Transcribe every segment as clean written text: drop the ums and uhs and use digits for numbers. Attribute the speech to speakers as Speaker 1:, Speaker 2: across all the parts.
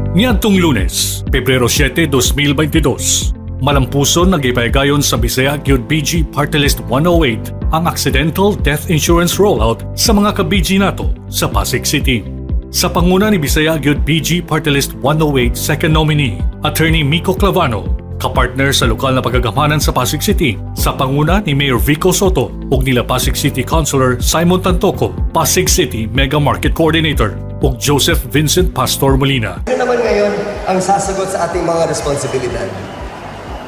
Speaker 1: Niadtong Lunes, Pebrero 7, 2022, malampuson nga gipahigayón sa Bisaya Gyud BG Party List 108 ang Accidental Death Insurance Rollout sa mga ka-BG nato sa Pasig City. Sa panguna ni Bisaya Gyud BG Party List 108 second nominee, Attorney Mico Clavano, kapartner sa lokal na pagagamhanan sa Pasig City, sa panguna ni Mayor Vico Soto ug nila Pasig City Councilor Simon Tantoco, Pasig City Mega Market Coordinator, ug Joseph Vincent Pastor Molina.
Speaker 2: Sino naman ngayon ang sasagot sa ating mga responsibilidad?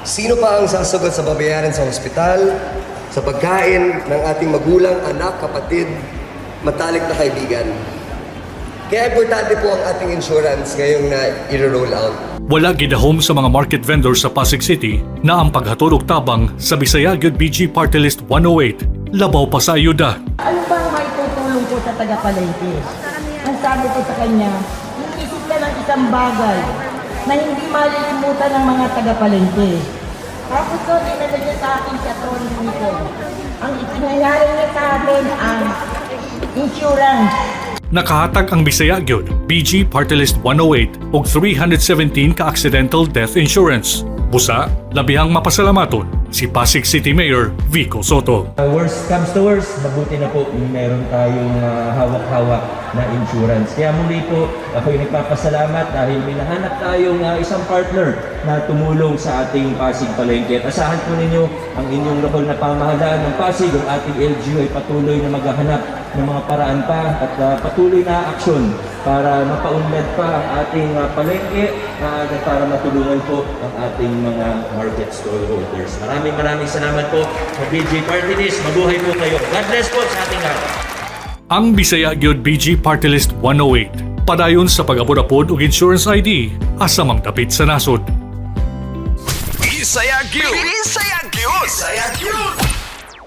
Speaker 2: Sino pa ang sasagot sa babayaran sa ospital, sa pagkain ng ating magulang, anak, kapatid, matalik na kaibigan? Kaya importante po ang ating insurance ngayong na i-roll out.
Speaker 1: Wala gidahom sa mga market vendors sa Pasig City na ang paghatod og tabang sa Bisaya Gyud BG Party List 108 labaw pa sa ayuda.
Speaker 3: Ano ba ang maitutulong ko sa taga-palengke? Ang sabi ko sa kanya, isip ka ng isang bagay na hindi malilimutan ng mga taga-palengke. Tapos doon, inala niya sa akin si Atty. Nico. Ang ipinangyari niya sa akin ang insurance.
Speaker 1: Nakahatag ang Bisaya Gyud BG Party List 108 og 317 ka accidental death insurance. Busa, labihang mapasalamaton si Pasig City Mayor Vico Soto.
Speaker 4: Worst comes to worst, mabuti na po yung meron tayong hawak-hawak na insurance. Kaya muli po, ako'y nagpapasalamat dahil may nahanap tayong isang partner na tumulong sa ating Pasig Palengke. At asahan po ninyo ang inyong lokal na pamahalaan ng Pasig, ang ating LGU ay patuloy na maghahanap ng mga paraan pa at patuloy na aksyon para mapaunlad pa ang ating palengke at para matulungan po ang ating mga market stallholders. Maraming maraming salamat po sa BG Party List. Mabuhay po kayo. God bless po sa ating lahat.
Speaker 1: Ang Bisaya Gyud BG Party List 108 padayon sa pag-apod-apod og insurance ID asa mang dapit sa nasod.
Speaker 5: Bisaya Gyud. Bisaya Gyud. Bisaya Gyud.